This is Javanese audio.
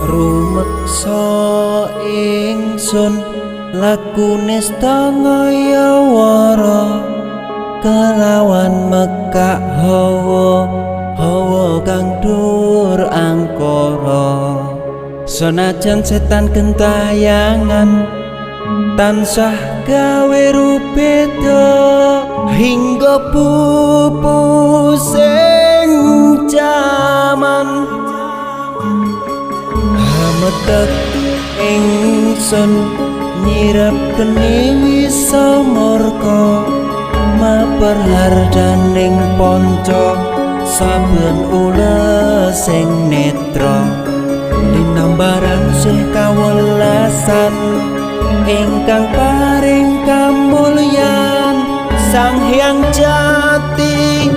Rumeksa ingsun lakune stangaya wara kelawan mekak hawa hawa kang dur angkara. Senajan setan gentayangan tansah gawe rubeda hingga pupusing jaman. Hametek ingsun nyirep geni wisa murka maper hardaning ponco saben ulesing netra linambaran sih kawelasan ingkang paring kamulyan Sang Hyang Jati.